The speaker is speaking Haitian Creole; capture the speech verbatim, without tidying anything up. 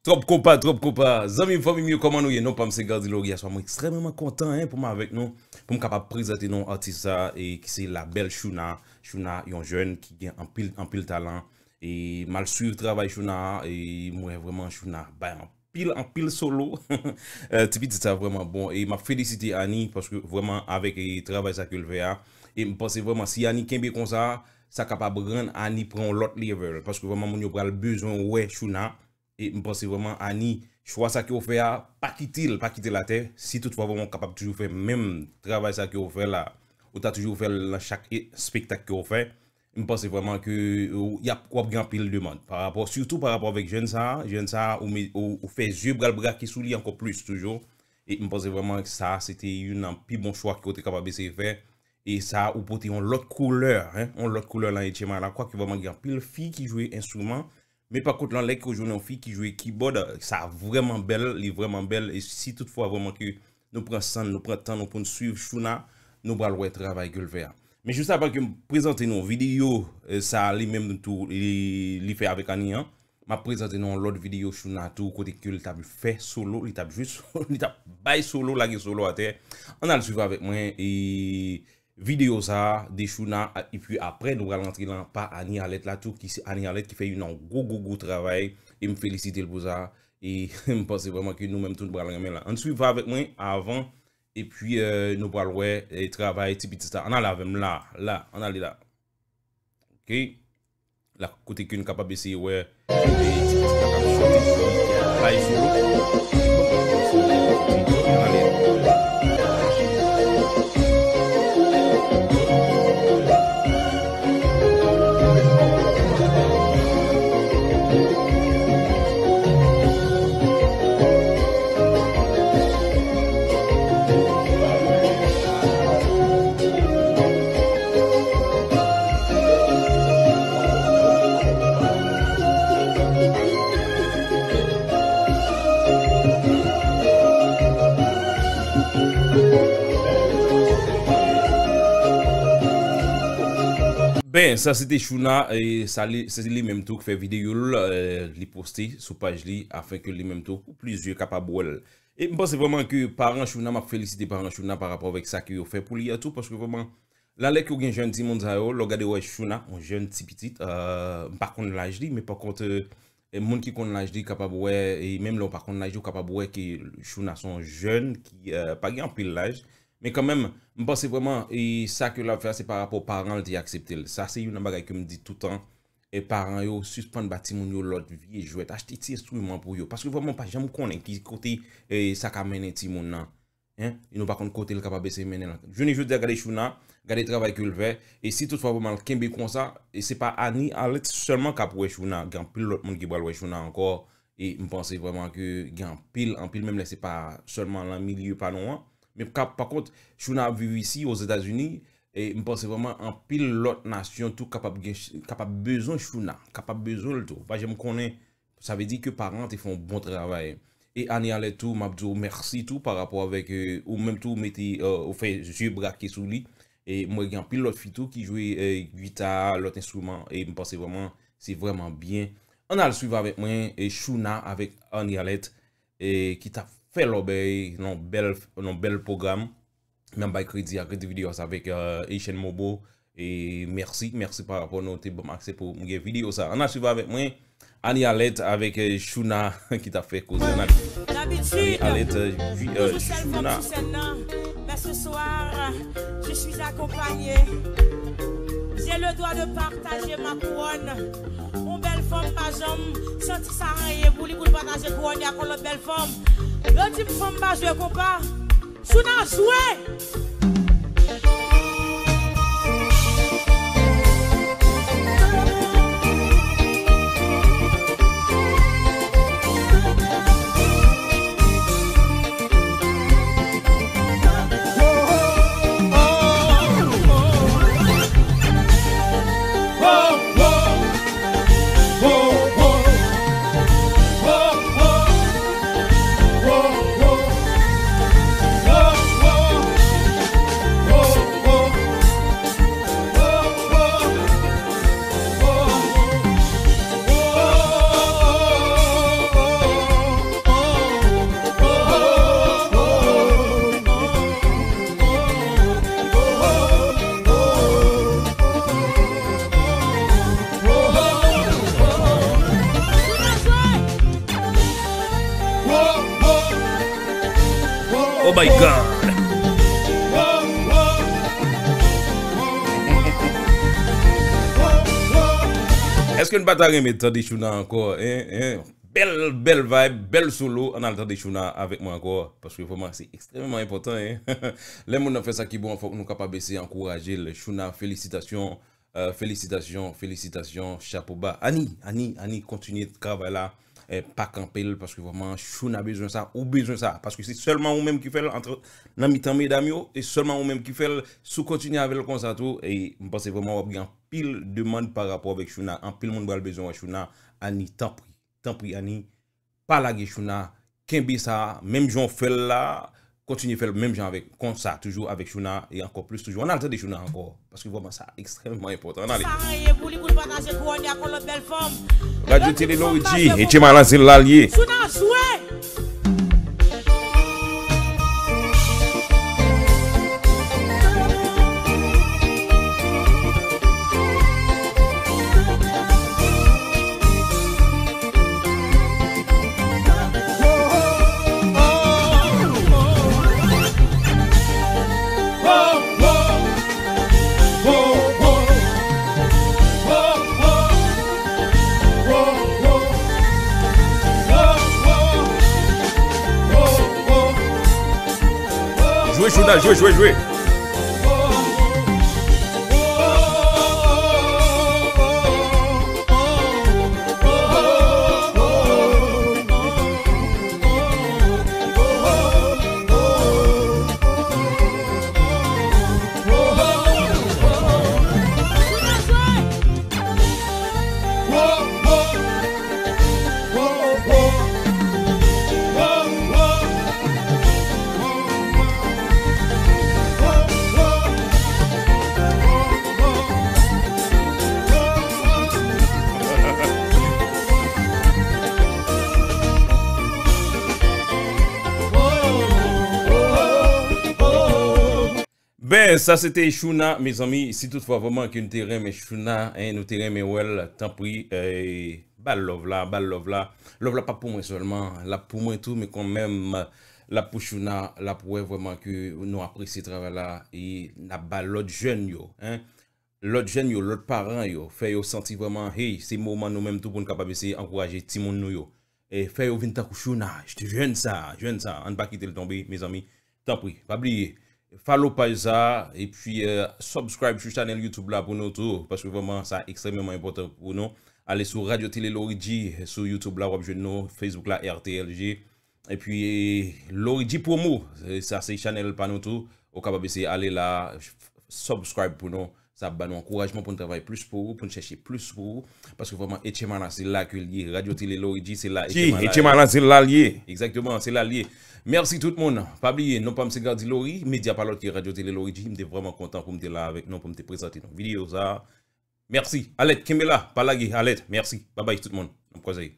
Twòp konpa, twòp konpa. Zanmi m, fanmi m yo, kòman nou ye? Non pa m se Gardy Laurie. Aswè a mwen ekstrèmeman kontan, en, pou m avèk nou, pou m kapab prezante nou atis sa, e ki se la bèl Chouna. Chouna, yon jèn ki gen anpil, anpil talan. E m al swiv travay Chouna a, e m wè vrèman Chouna bay anpil, anpil solo. Eh, ti pitit sa vrèman bon. E m ap felisite Annie, paske vrèman avèk, e, travay sa ke l fè a, e m panse vrèman si Annie kenbe konsa, sa kapab rann Annie pran yon lòt level. Paske vrèman moun yo pral bezwen wè Chouna. E m panse vrèman Annie, chwa sa ke w fè a, pa kite l, pa kite l atè. Si toutfwa vrèman w kapab toujou fè menm travay sa ke w fè la, ou ta toujou fè l nan chak e- espektak ke w fè, m panse vrèman ke, ou, y ap, w ap gen anpil demann. Pa rapò, sitou pa rapò avèk jèn sa a, jèn sa a, ou, me- ou, ou fè zye pral brake sou li ankò plis toujou. E m panse vrèman sa a, se te youn nan pi bon chwa ke w te kapab eseye fè. E sa a, ou pote yon lòt koulè, en, yon lòt koulè nan H M I la. Kwak vrèman gen anpil fi ki jwe enstriman, men pa kont lan lè ke w jwenn yon fi ki jwe kibòd, sa vrèman bèl, li vrèman bèl. E si toutfwa vrèman ke nou pran san n, nou pran tan nou pou n swiv Chouna, nou pral wè travay ke l fè a. Men jis avan ke m prezante nou videyo, eh, sa a li menm tou, li, li fè avèk Annie an, m ap prezante nou yon lòt videyo Chouna tou, kote ke li t ap fè solo, li t ap jwe solo, li t ap bay solo, lage solo atè. Ann al swiv avèk mwen, e videyo sa a de Chouna, a- epi apre nou pral rantre nan pa Annie Alette la tou, ki se Annie Alette ki fè youn nan gwo, gwo, gwo travay, e m felisite l pou sa, e m panse vrèman ke nou menm tou nou pral renmen la. Ann swiv avèk mwen avan, epi, eh, nou pral wè, eh, travay ti pitit sa. Ann ale avè m la, la, ann ale la. Ok? La, kote ke n kapab eseye wè, e, ti pitit la k ap chante, ki ap bay solo. Ann ale. Ben, sa se te Chouna, e sa li, se li menm tou ki fè videyo l, eh, li poste sou paj li, afin ke li menm tou, pou plizyè kapab wè l. E m panse vrèman ke paran Chouna, m ap felisite paran Chouna pa rapò avèk sa ke yo fè pou li a tou, paske vrèman, la lè ke w gen jèn timoun sa yo, lè w gade w wè Chouna, yon jèn ti pitit, eh, m pa konn laj li, men pa kont, eh, e moun ki konn laj li kapab wè, e menm lè w pa konn laj li, w kapab wè ke Chouna se yon jèn ki, eh, pa gen anpil laj. Men kanmenm, m panse vrèman, e sa ke l ap fè a, se pa rapò paran l te aksepte l. Sa se youn nan bagay ke m di toutan, e paran yo, sispann ba timoun yo lòt vye jwèt. Achte ti enstriman pou yo. Paske vrèman, w pa janm konnen ki kote, e sa ka mennen timoun nan. En, e nou pa konn kote l kapab eseye mennen l. Jounen jodi a, gade Chouna, gade travay ke l fè, e si toutfwa vrèman l kenbe konsa, e se pa Annie Alette sèlman k ap wè Chouna, gen anpil lòt moun ki pral wè Chouna ankò, e m panse vrèman ke gen anpil, anpil, menm lè se pa sèlman nan milye pa nou an, men ka, pa kont, Chouna ap viv isi, Ozetazini, e m panse vrèman anpil lòt nasyon tou kapab gen, kapab bezwen Chouna, kapab bezwen l tou. Pa janm konnen, sa vle di ke paran an te fè yon bon travay. E Annie Alette tou, m ap di w mèsi tou pa rapò avèk, eh, ou menm tou mete, eh, ou fè zye brake sou li. E m wè gen anpil lòt fi tou ki jwe, eh, gita, lòt enstriman, e m panse vrèman, se vrèman byen. Ann al swiv avèk mwen, e Chouna avèk Annie Alette, e ki t ap fè lòbèy nan bèl, nan bèl pwogram. M ap bay kredi a, kredi videyo sa avèk, eh, Haitian Mobo. E mèsi, mèsi pa rapò nou te ban m aksè pou m gen videyo sa. Ann al swiv avèk mwen, Annie Alette avèk, eh, Chouna ki t ap fè koze. Ann al. Annie Alette, eh, Chouna. Toujours seule femme sur scène, non. Mais ce soir, je suis accompagnée. J'ai le droit de partager ma couronne. Yon bèl fanm pa janm santi sa anyen pou li, pou l pataje kouwòn li ak yon lòt bèl fanm. Yo di m fanm pa jwe konpa. Chouna jwe! My God. Èske n pa ta renmen tande Chouna ankò, en, en? Bèl, bèl vibe, bèl solo. Ann al tande Chouna avèk mwen ankò, paske vrèman, se ekstrèmeman enpòtan, en. Lè moun nan fè sa ki bon, fòk nou kapab eseye ankouraje l. Chouna, felisitasyon, euh, felisitasyon, felisitasyon, chapo ba. Ani, Ani, Ani, kontinye travay la, eh, pa kanpe l, paske vrèman, Chouna bezwen sa, ou bezwen sa. Paske se sèlman ou menm ki fè l antre nan mitan medam yo, e sèlman ou menm ki fè l. Si w kontinye avè l konsa tou, e m panse vrèman w ap gen anpil demann pa rapò avèk Chouna. Anpil moun pral bezwen wè Chouna. Ani, tanpri, tanpri, Ani, pa lage Chouna, kenbe sa, menm jan w fè l la, kontinye fè l menm jan avèk, konsa, toujou avèk Chouna, e ankò plis toujou. Ann al tande Chouna ankò, paske vrèman sa ekstrèmman enpòtan. Ann ale. Sa anyen pou li pou l pataje kouwòn li ak yon lòt bèl fanm. Radyo Tele Lorigi, Etye Malan se la l ye. Chouna jwe! Jwe, Chouna, jwe, jwe, jwe. Ben, sa se te Chouna, mezanmi. Si toutfwa vrèman ke nou te renmen Chouna, en, nou te renmen wè l, tanpri, eh, ba l love la, ba l love la. Love la p ap pou mwen sèlman, l ap pou mwen tou, men kanmenm, l ap pou Chouna, l ap wè vrèman ke nou apresye travay la, e n ap ba lòt jèn yo, en. Lòt jèn yo, lòt paran yo, fè yo santi vrèman, hey, se moman nou menm tou pou n kapab eseye ankouraje timoun nou yo. E fè yo vin tankou Chouna, jèn sa, jèn sa. Ann pa kite l tonbe, mezanmi. Tanpri, pa bliye, follow paj sa, epi, eh, subscribe sou chanèl YouTube la pou nou tou, paske vrèman, sa ekstrèmeman enpòtan pou nou. Ale sou Radyo Tele Lorigi, sou YouTube la, w ap jwenn nou, Facebook la, R T L G. Epi, Lorigi Promo, eh, sa se chanèl pa nou tou. Ou kapab eseye ale la, subscribe pou nou. Sa ap ba nou ankourajman pou n travay plis pou ou, pou n chèche plis pou ou. Paske vrèman, Etye Malan se la ke l ye. Radyo Tele Lorigi, se la Etye Malan se la l ye. Egzakteman, se la l ye. Mèsi tout moun. Pa bliye, non pa m se Gardy Laurie, medya pa lòt ke Radyo Tele Lorigi. M te vrèman kontan pou m te la avèk nou, pou m te prezante nou videyo sa. Mèsi. Alèt, kenbe la, pa lage, alèt. Mèsi. Babay tout moun. N ap kwaze.